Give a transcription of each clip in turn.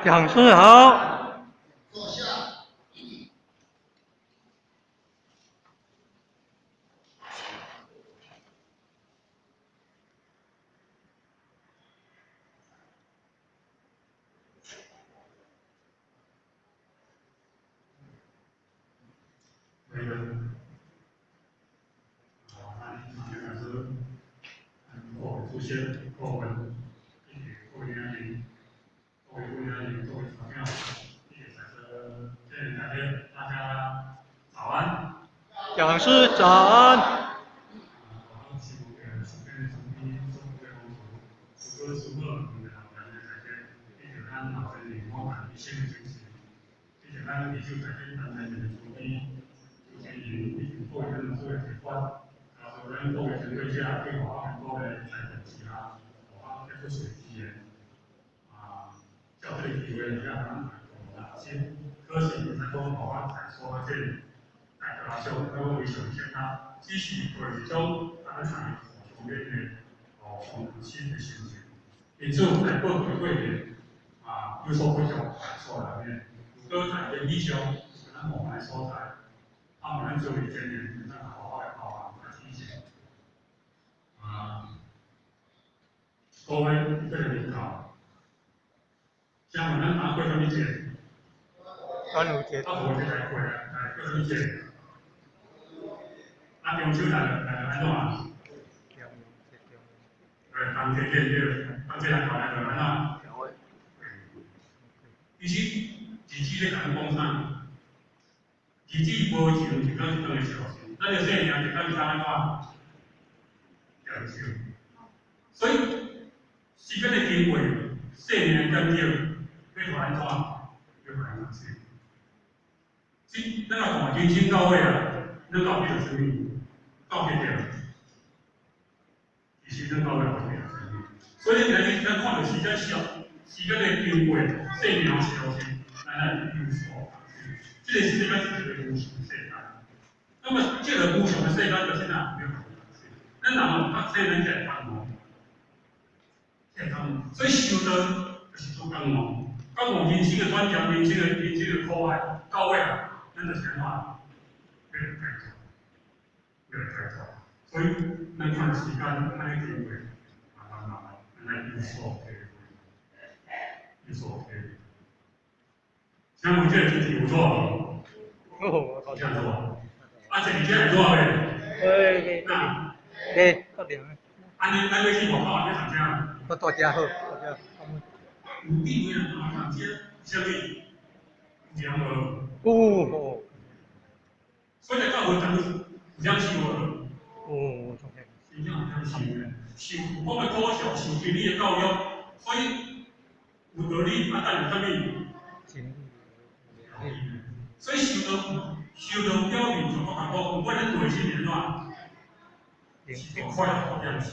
講師好。坐下。那个，好，咱今日是各位主席、各位以及各位领导、各位副领导、各位小朋友，以及在座这大家，大家早安。講師早安。我是个身边的总监、总的公司，师哥、师母，咱的在这，以及咱后边的我们一线的精神，以及咱二手在这单位的总监。以及各位咱老师的提法，啊，所以咱各位团队者对我们各位在电视啊，我接触随机的，啊，照这个机会，让咱来先，可是毋知讲，我在所这个大家上，咱非常适合，只是过一种咱参与互相的哦，同心的心情。因此，在报告过面，啊，有所不足，在所内面，如果在言语上，咱无的所在。啊，咱做为经验，咱好好来包含来提醒。啊，各位这个领导，请问咱哪过啥物节？端午节。啊，无节来过啊，来过啥物节？啊，中秋来来安怎啊？来，当节节对，当节来过来就安怎？其实，日子咧共咱讲啥？日子无情，一工一工会消失。咱的生命一工一工按怎？减少。所以时间的经过，生命的减少，欲予按怎？欲予咱减少。所以咱若看人生到尾啊，咱到底有啥物？到结了，其实咱到尾无啥物。所以咱今日咱看到时间消，时间的经过，生命消失，咱来有所。这个世界是一个无常世界，那么这个无常的世界就是哪？咱人哦，较细咱才会感悟，才会感悟。所以修道就是做感悟，感悟人生的转折，人生的苦海，到尾啊，咱就是按怎？欲来解脱，欲来解脱。所以咱看时间按呢经过，慢慢慢慢，咱来有所体会，有所体会。请问这个天气有热无？哦，真热。啊，这二这会热袂？会。那？会，较凉。按呢，咱欲去外口按呢通食？较大只好，大只。有地位啊，通食，啥物？凉无？有。所以来教会咱有享受无？有，真正有享受的，受我的苦受，受真理的教育，所以有道理啊，等有啥物？所以受道，受道表面上足艰苦，毋过咱内心是按怎？是快乐福享受。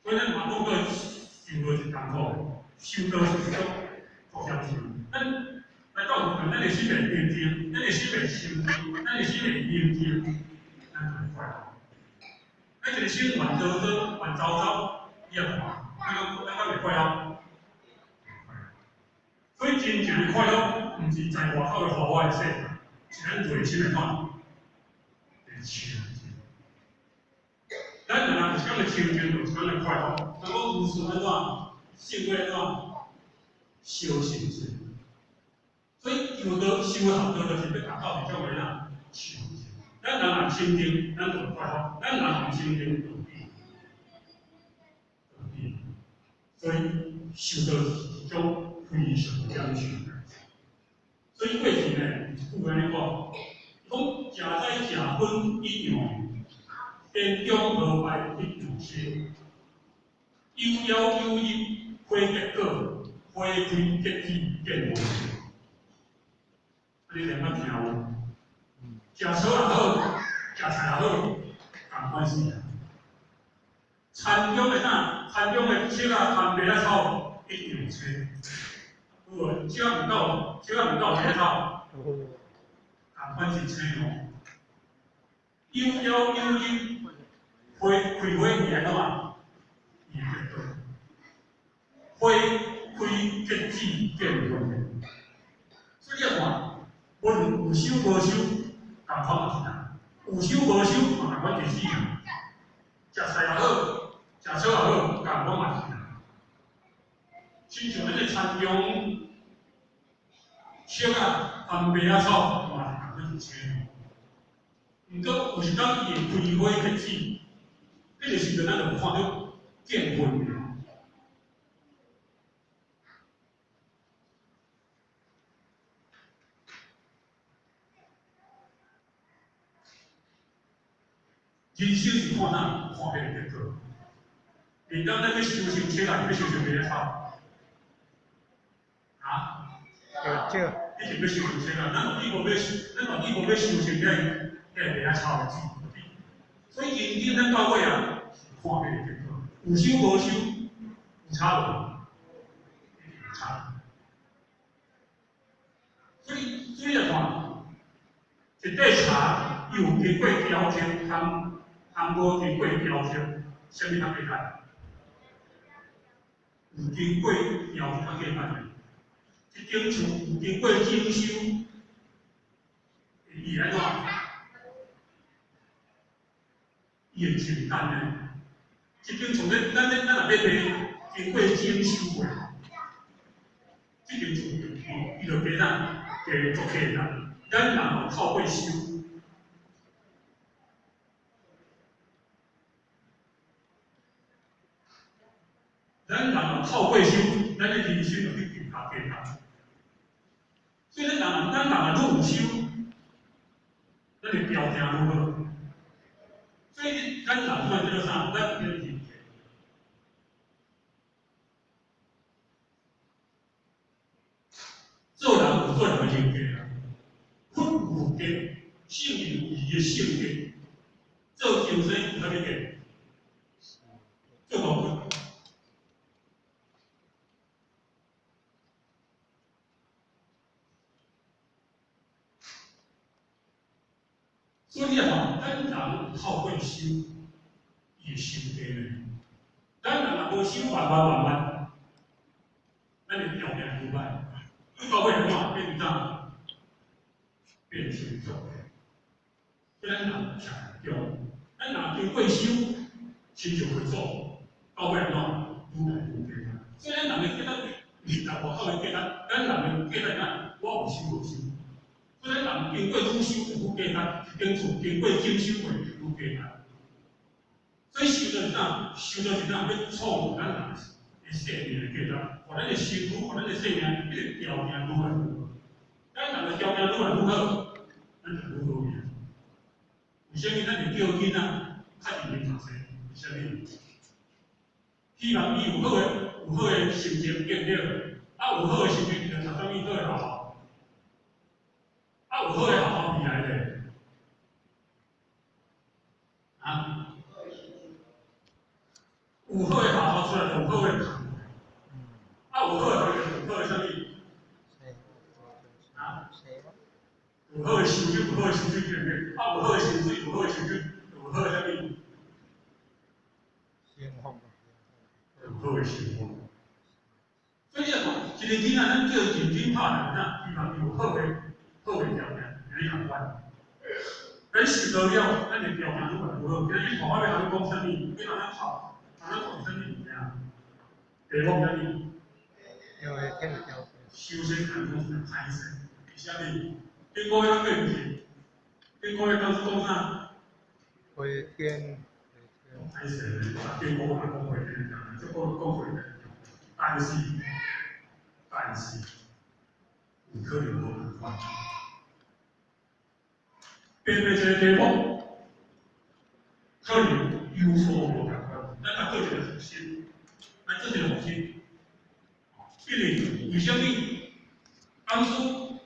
所以咱嘛讲过，受道是艰苦，修道是一种福享受。咱来到有咱的心会平静，咱的心会清净，咱的心会宁静，咱就会快乐。咱一个心乱糟糟、乱糟糟，你也看，咱敢会快乐？所以真正的快乐，毋是在外口的花花的世界，是咱内心的看，的清净。咱人若有一工的清净，就有一工的快乐。人讲无事按怎，胜过按怎，修行者。所以求道修学道，就是欲达到一种的哪清净。咱人若清净，咱就会快乐；咱人若毋清净，就变，就变。所以修道是一种非常享受的代志。所以过去呢，有一句按呢讲，讲食早食薰一样，天中和败一样心，有夭有日花结果，花开结籽见无穷。你两捌听无？食草也好，食菜也好，仝款事啊。田中的啥？田中的粟仔、番麦仔草一样青。有无？粟仔毋够，粟仔毋够青草，仝款是青哦。有夭有日，花开花伊会怎？伊会结果。花开开结籽见分的。所以你看，无论有收无收，仝款嘛是人；有收无收嘛仝款是死人。食菜也好，食草也好，仝款嘛是人。亲像咱的田中粟仔含麦仔草嘛是仝款一生。毋过有一当伊会开花结籽，彼个时阵咱就看著见分的。人生是看啥？看彼个结果。连当咱欲收成粟仔，欲收成麦仔草？啊？少。一定欲收成粟仔，咱到底无欲，咱到底无欲收成遐麦仔草的籽。所以人生咱到尾啊，是看彼个结果，有收无收，有差无？有差。所以来看，一块柴有经过雕刻，含无经过雕刻，啥物较简单？有经过雕刻较简单。一间厝有经过整修，伊会按怎？伊会简单呢？一间厝咧，咱若欲卖，经过整修过，这间厝伊就加啥？加足客人。咱人若透过修，咱人若透过修，咱的人生就去更加简单。所以咱人若愈有修，咱的条件愈好。所以咱人算叫做啥？咱叫人格。做人有做人的人格啦，佛有格，圣人有伊的性格，做求生有啥物格？做无格。所以你看，咱人透过修，伊会修低呢。咱人若无修，慢慢慢慢，咱的条件愈歹，到尾怎变啥？变成做。所以咱人徛中，咱若经过修，亲像佛祖，到尾怎愈来愈低。所以咱人的价值，二十外口的价值，咱人的价值哪？我有修无修？所以咱人经过愈修愈价值，一间厝经过整修过愈价值。所以修就是啥？修就是啥？欲创造咱人的生命的价值，予咱的身躯，予咱的生命，彼个条件愈来愈好。咱人的条件愈来愈好，咱就愈好命。为啥物咱会叫囡仔较认真读册？为啥物？希望伊有好的成绩，对毋对？啊，有好的成绩，伊就读啥物好的学校。啊，有好的学校未来咧，啊，有好的学校出来就有好的工课。啊，有好的学校有好的啥物？啊，有好的收入，有好的薪水，对毋对？啊，有好的薪水，有好的收入，有好的啥物？生活。有好的生活。所以你看，一个囡仔，咱叫认真拍来，哪希望伊有好的条件，来学关。咱受到了，咱的条件愈来愈好。今日看我欲共你讲啥物？欲共咱学，共咱讲啥物物件？题目啥物？因为天条。首先讲讲是歹势，为啥物？顶个月咱过毋是？顶个月当初讲啥？回天。歹势，顶个月讲回天，这个讲回天，但是，有可能无仝款。变变一个题目，可能有所无仝款。咱来做一个复习，来做一个复习。因为为啥物？当初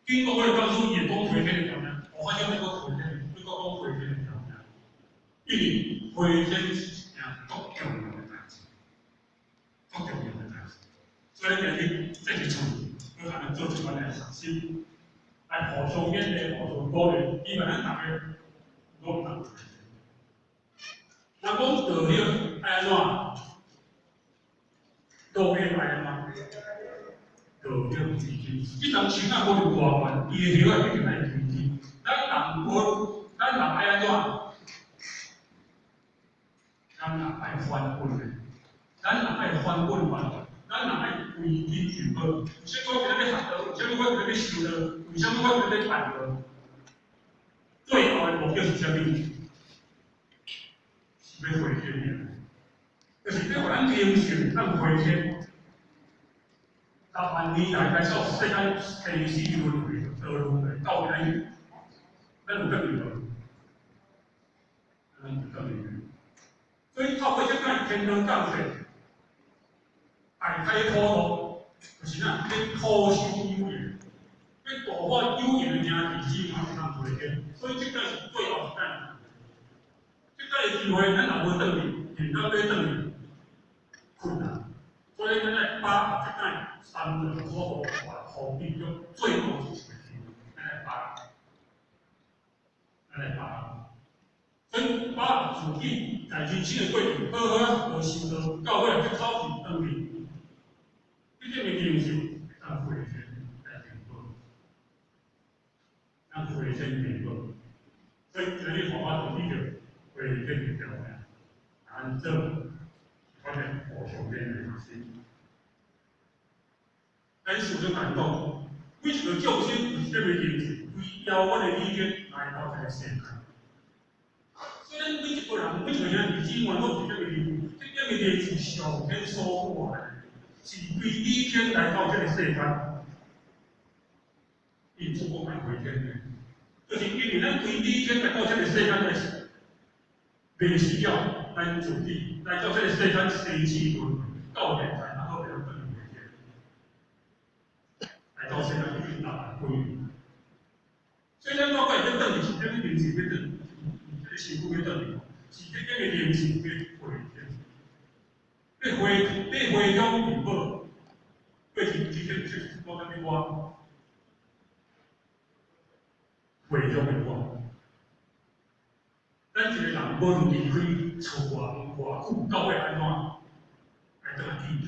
顶个月当初伊会讲回天的条件，我发现欲阁回天，欲阁讲回天的条件。因为回天是一件足重要的代志，足重要的代志。所以今日这一次，欲共咱做这款的学习，来互相勉励，互相鼓励，希望咱逐家拢当。人讲道德爱按怎？道德爱按怎？歸根。這丛樹仔無論偌懸，伊的葉仔一定愛歸根。咱人無，咱人愛按怎？咱人愛反本的，咱人愛反本還原，咱人愛歸根認寶。為啥物我今仔欲學道？為啥物我今仔欲修道？為啥物我今仔欲辦道？最後的目的是啥物？是欲回天爾，就是欲予咱靈性咱回天。10萬年來開始，世間生死輪迴，道輪迴，到今日，咱有轉去無？咱有轉去。所以透過這擺天堂降世，大開普度，就是啥？欲苦修有緣，欲度化有緣的兄弟姊妹通回天。所以這擺是最後一擺，這擺的機會，咱若無轉去，現當欲轉去困難。所以咱愛把握這擺三途苦厄方便中最後一次的機會，咱來把握，咱來把握。所以把握自己在人生的過程，好好學修道，到尾去考試轉去，這種的精神會當回天來認寶，當回天認寶。所以今日予我就記著回天的條件，安怎反正互相勉勵心。咱想做感動，每一個眾生有這個靈性，為遙遠的理解來到這個世界。所以咱每一個人，每一個兄弟姊妹，攏有這個靈性，這點的靈是上天所賦予的，是對理天來到這個世間，伊出國愛回天的，就是因為咱對理天來到這個世間的時，未死了，咱自己來到這個世間生死輪迴，到現在還閣袂當轉回天，來到世間已經6萬幾年。所以咱到尾欲轉去是啥物靈性欲轉？這個身軀欲轉去，是這個靈性欲回天，欲回欲回鄉認寶，過去之前就是講啥物我回鄉的我。咱一個人無論離開厝外偌久，到尾按怎？愛轉來見天。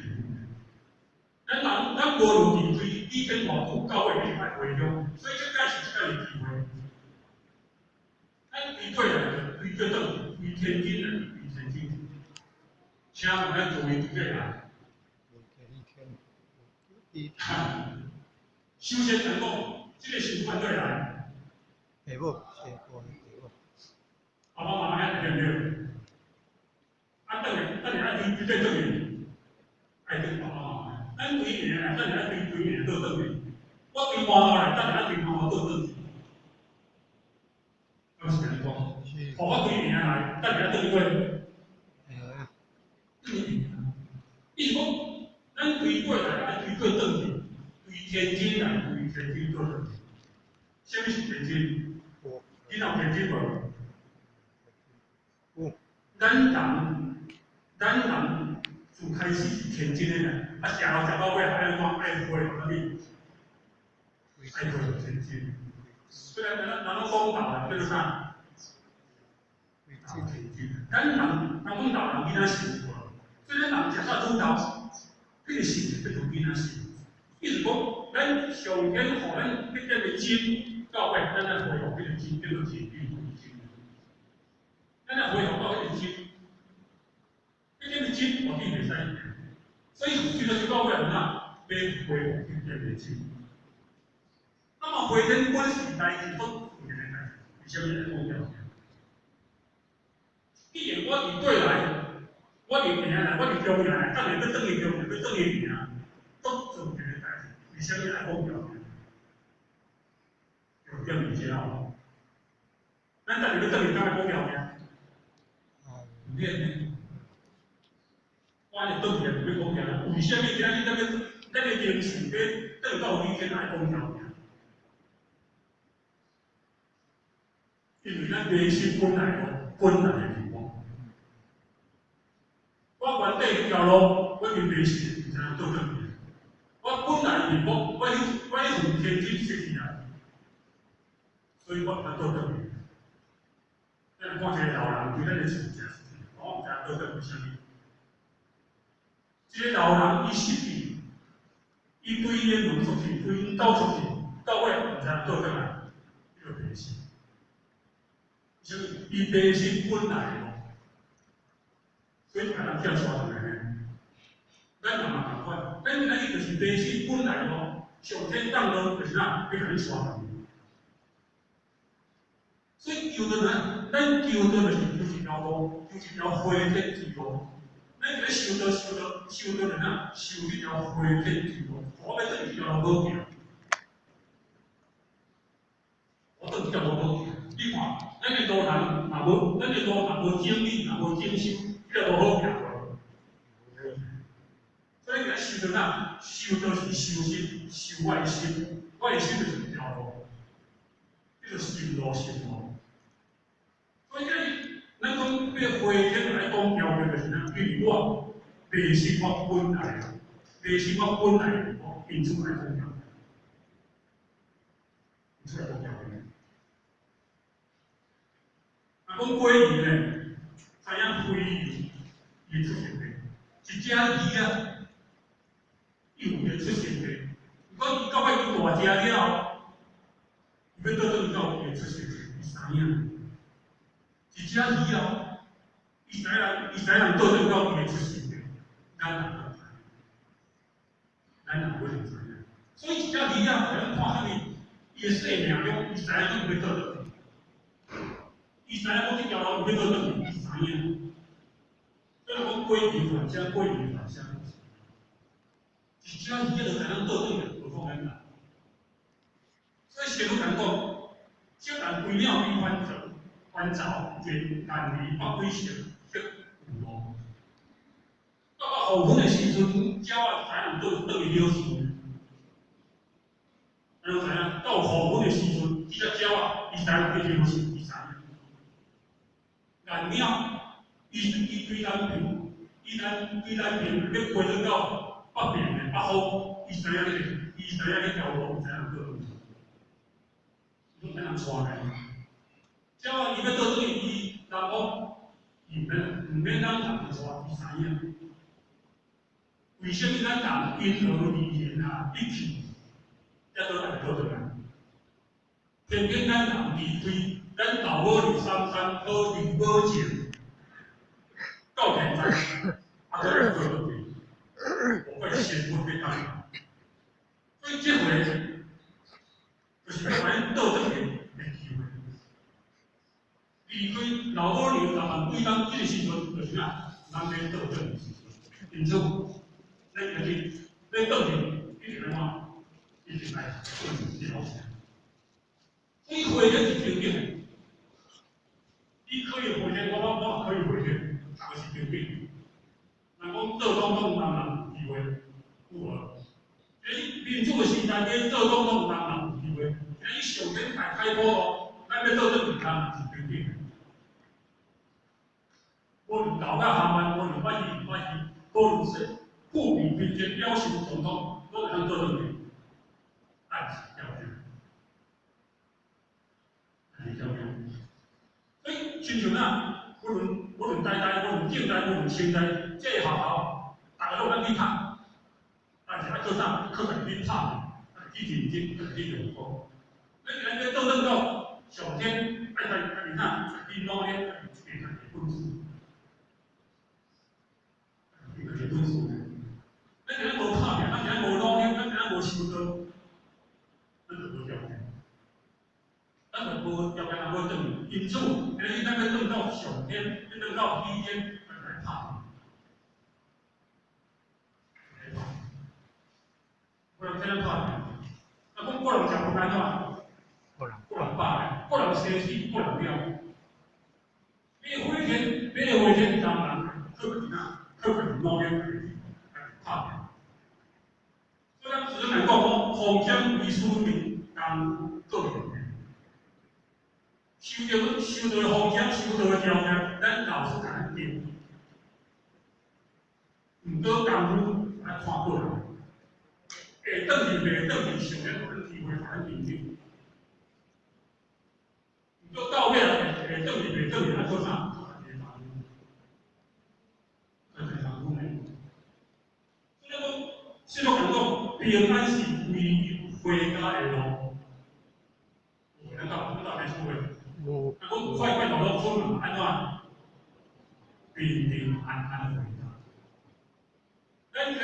咱人咱無論離開以前偌久，到尾一定愛回鄉，所以這擺是這擺的機會。咱歸過來就歸過轉去，歸天津來歸天津。請問咱各位歸過來？首先來講，這個身份過來。爸母，爸母。爸爸媽媽遐對毋對？啊，轉來，等下愛歸歸過轉去，愛轉爸爸媽媽。咱規年來，等下愛歸規年倒轉去。我歸外頭來，等下愛歸外頭倒轉去。我是按呢講，予我規年來，等下轉去過。轉去。意思講，咱歸過來愛歸過轉去，歸天津來，歸天津倒轉去。啥物是天津？你有天津無？有。咱人自開始是天真的人，啊，食到食到尾愛按怎？愛回啥物？愛回天真。雖然咱咱攏講老人叫做啥？天真。咱人人講老人囡仔性無，所以咱人食啥煮頭，彼個性叫做囡仔性。意思講，咱上天予咱彼點的真，到尾咱愛恢復彼個真，叫做真理歸真。咱愛恢復到彼個真，彼點的真，我定袂使變。所以，隨著到尾安怎，欲恢復彼點的真。那麼回天本是代誌足自然的代誌，為啥物愛講條件？既然我佇過來，我佇平來，我佇中營來，等下欲轉去中營，欲轉去平，足自然的代誌，為啥物愛講條件？重點佇遮哦。咱等下欲轉去，敢愛講條件？毋免呢。我按呢轉去就欲講條件，為啥物今仔日咱欲咱的靈性欲轉到以前愛講條件？因為咱內心本來本來的面目。我原底彼條路，我已經迷失，毋知影倒轉去。我本來面目，我彼份天真失去啊，所以我毋通倒轉去。咱看一個老人對咱的厝誠熟悉，我毋知影倒轉為啥物。這個老人伊失去，伊伊對因門出去，對𪜶兜出去，到尾毋知倒轉來，伊就迷失。所以伊迷失本來的路，所以才人叫帶轉來呢。咱嘛嘛仝款，咱今仔日就是迷失本來的路，上天降落就是啥，欲共你帶轉。所以求道呢，咱求道就是求一條路，求一條回天之路。咱伫咧修道、修道、修道就哪？修這條回天之路。我欲轉這條路好行，我轉這條路好行。你看，咱的路人若無，咱的路若無整理，若無整修，這條路好行無？所以今日修道哪？修道是修心，修我的心，我的心就是一條路，叫做心路心路。所以今日咱講欲回天來講條件就是啥？因為我迷失我本來，迷失我本來，我因此來講條件，因此來講條件。若講鮭魚呢，知影飛魚伊出生地，一隻魚仔，伊有伊的出生地。毋過伊到尾伊大隻了後，伊欲倒轉到伊的出生地，伊知影。一隻魚哦，伊知人，伊知人倒轉到伊的出生地，咱人毋知，咱人無一定知影。所以一隻魚仔，予咱看啥物，伊的生命中，伊知影講伊欲倒轉去，伊知影講這條路伊欲倒轉去，伊知影。所以講鮭魚返鄉，鮭魚返鄉，一隻魚仔就知影倒轉去，何況咱人。所以聖女講，小但飛鳥比還早，還早，遠遠離北鬼城，則有路。到到黃昏的時陣，鳥仔知影倒轉去鳥巢。咱攏知影，到黃昏的時陣，這隻鳥仔伊知影去鳥巢，伊知影。雁鳥，伊對南邊，伊南對南邊欲飛轉到北邊的北方，伊知影彼個，伊知影彼條路，伊知影倒轉去。攏免人帶呢。鳥仔伊欲倒轉去，伊南方，伊毋免咱人帶，伊知影。為啥物咱人因蚵而言啊，一去，才倒來倒轉來？偏偏咱人離開咱老母佇三餐，好佇母情，到現在，猶閣會倒轉去，無怪身份欲改。所以這回就是欲共恁倒轉去的機會。離開老母娘台灣幾冬，這個時陣就是啥？咱欲倒轉的時陣。因此，咱家己欲倒轉，一定愛怎？一定愛對了。所以回天是平等的，你可以回天，我可以回天，逐个是平等。人講做總統，人人有機會，有無？欸，民主的時代，你做總統，人人有機會。欸，你上天大開普路，咱欲倒轉去，人人是平等的。無論老甲含萬，無論捌魚毋捌魚，無論說富貧貧賤，枵受總統，攏會當倒轉去，但是條件，但是條件。所以，親像啊，無論台大，無論政大，無論清大，這個學校，逐个攏通去讀，但是愛靠啥？靠家己去拍，去認真，家己去用功。咱今日欲倒轉到上天，愛家己哪？家己努力，家己盡家己的本事，盡家己的本事。咱今日無拍拼，咱今日無努力，咱今日無修道，咱就無條件。咱就無條件也無轉。因此，今日咱欲轉到上天，欲轉到西天，咱來拍拼。來拍。有人怎樣拍拼？啊，講個人食飯按怎？個人飽，個人生死，個人了。你回天，你回天，當然靠家己哪？靠家己努力，家己拍拼。所以咱只能講講，風險為使命，功夫個人。受著風險，受著條件，咱老師共咱定。毋過功夫愛看個人，會轉去袂轉去，上天予咱機會，予咱認定。毋過到尾會轉去袂轉去，愛靠啥？靠家己的功夫，家己的功夫呢？所以講，聖母講，平安是唯一回家的路。有，咱到咩出的？有。啊，讲快快乐乐出门，按怎？平平安安回家。咱今日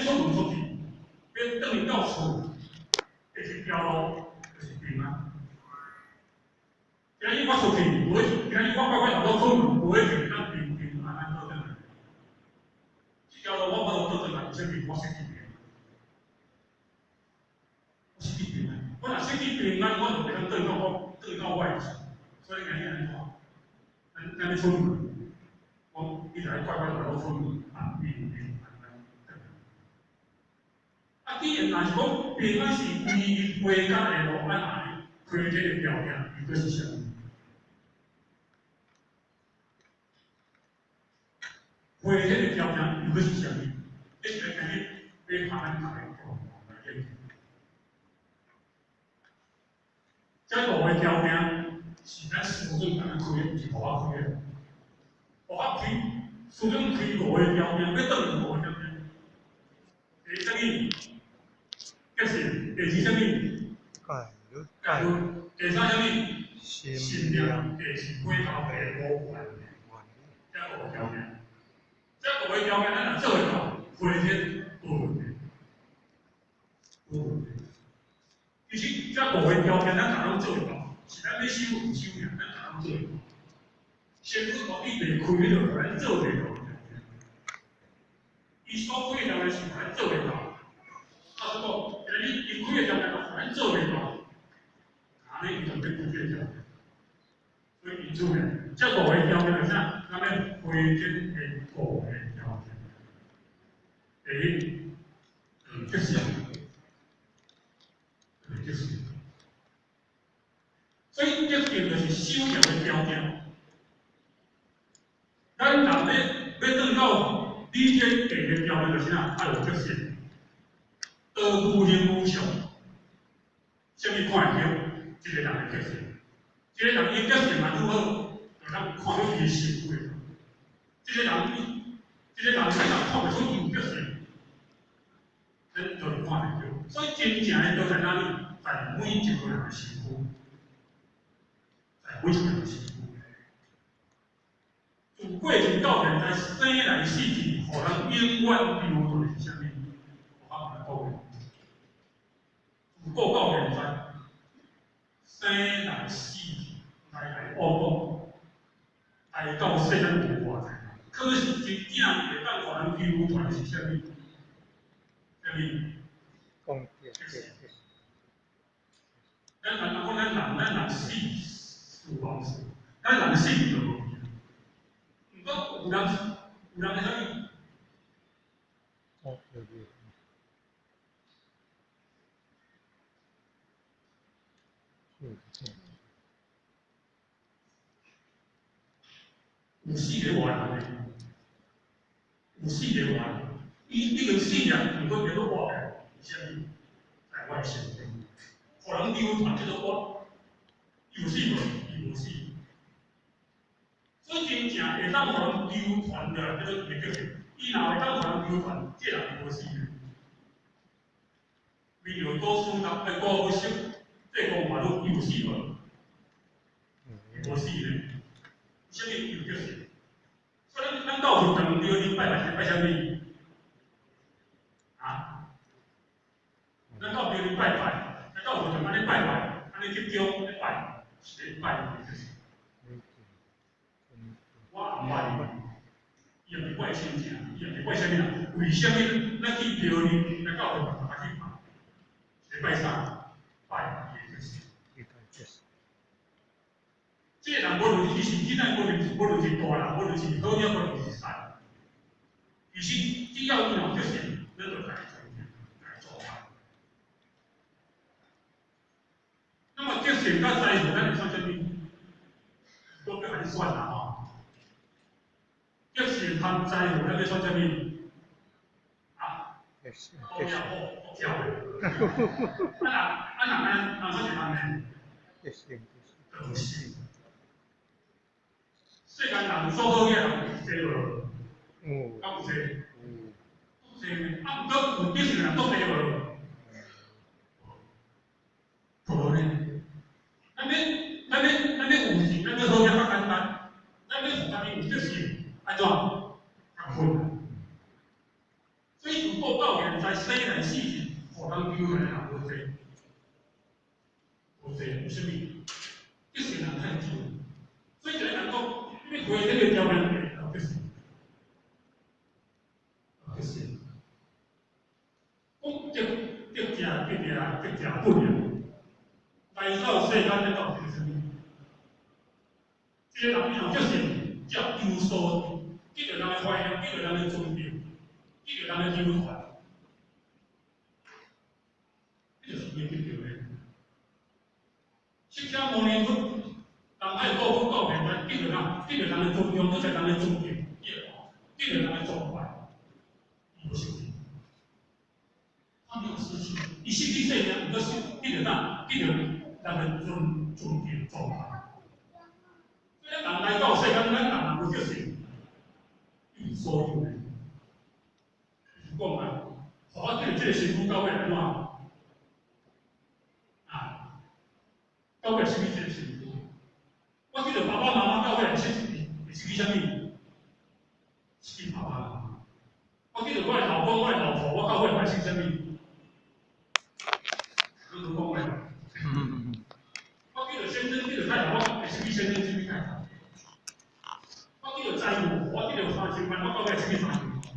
出门出去，欲转去到厝，第一条路就是平安。今日我出去，无今日我快快乐乐出门，无一定会当平平安安倒转来。這條路我無倒轉來，為啥物？我失去平安。我失去平安。我若失去平安，我就袂當轉到我的厝。所以今日按怎？咱欲出門，我你就愛快快樂樂出門，啊，平平安安轉來。啊，既然若是講平安是唯一回家的路，按呢開這個條件，伊閣是啥物？開這個條件又閣是啥物？這是咱今日欲共咱逐个共同來研究。這五个條件是咱師尊共咱開的，毋是予我開的。予我開，師尊開五个條件，欲轉五个條件。第一啥物？結信。第二啥物？戒律。戒律。第三啥物？心信念。念。第四回頭第五願。這五个條件。這五个條件咱若做會到，回天無問題，無問題。其實這五個條件咱若攏做會到，是咱欲修毋修爾，咱若攏做會到。先佛大帝袂開彼個，予咱做袂到的條件。伊所開的條件是予咱做袂到。啊，是講，今日伊開的條件就予咱做袂到，按呢伊就欲開這個條件。所以因此呢，這五個條件是啥？咱欲回天的五個條件。第一，結信，結信。所以結信就是修行的條件。咱人欲轉到理解第一個條件就是啥？愛有結信。道具形有相，啥物看會著？這個人的結信，這個人伊結信若愈好，就通看著伊的身軀。這個人伊，這個人你若看袂出伊有結信，咱就是看袂著。所以真正的道在哪裡？在每一個人的身軀，在每一個人的身軀。自過去到現在，生來死去，予人永遠留住的是啥物？我較毋講。自古到現在，生來死去，來來往往，來到世間有偌濟人，可是真正會當予人流傳的是啥物？啥物？講對對對。咱人講咱人死死亡死，咱人死就無去。毋過有人會啥物？哦，對對。有四個活人呢，有四個活人，伊已經死啊，毋過叫做活的，為啥物？在我的心中，予人流傳這個活，伊有死無？伊無死。所以真正會當予人流傳的，叫做伊的叫做，伊若會當予人流傳，這人伊無死的。為著祖師人，古佛說，這講法律，伊有死無？伊無死呢。啥物伊有叫死？所以咱到佛堂廟裡拜拜是拜啥物？啊？咱到廟裡拜拜，咱到佛堂按呢拜拜，按呢去供咧拜，是咧拜伊就是。我毋捌伊，伊也毋是我的親情，伊也毋是我的啥物人？為啥物咱去廟裡，咱到佛堂去拜，是咧拜啥？拜伊的就是。這個人無論伊是囡仔，無論是大人，無論是好囝，無論是細，其實只要伊有決心，咱就共伊尊敬，共伊做拜。那麼決心佮財富，咱會算啥物？都閣來算啦吼。決心和財富，咱欲選啥物？啊？好呀，好，好巧的。啊若按呢，選一項呢？決心。就是。世間人做好嘢人有濟無？有。敢有濟？有。足濟呢。啊，毋過有得勢的人足濟無？呢。咱欲有钱，咱欲好較簡單，咱欲予家己有得勝，按怎？較困難。所以自古到現在，生來死去，予人丟來人無濟，無濟，為啥物？得勝人太少。所以一個人講，你欲開這個條件，有得勝，有得勝。講得得食得食得食本啊，來到世間咱到底是啥物？這個人伊有得勝，才有所得到人的歡迎，得到人的尊重，得到人的流傳，這就是伊得著的。釋迦牟尼佛，人愛過去到現在，得到人，得到人的尊重，得到人的尊敬，得到人的崇拜，伊無失去，他沒有失去，伊失去性命，毋過失得到啥？得到人的尊敬崇拜。所以人來到世間，咱人有得勝，一無所有的。講啊，予我得這個身軀到尾按怎？啊，到尾失去這個身軀。我得著爸爸媽媽到尾會失去啥物？失去爸爸媽媽。我得著我的老公、我的老婆，我到尾會失去啥物？攏講話。我得著先生，得著太太，我會失去先生，失去太太。我得著財富，我得著3000萬，我到尾失去30萬。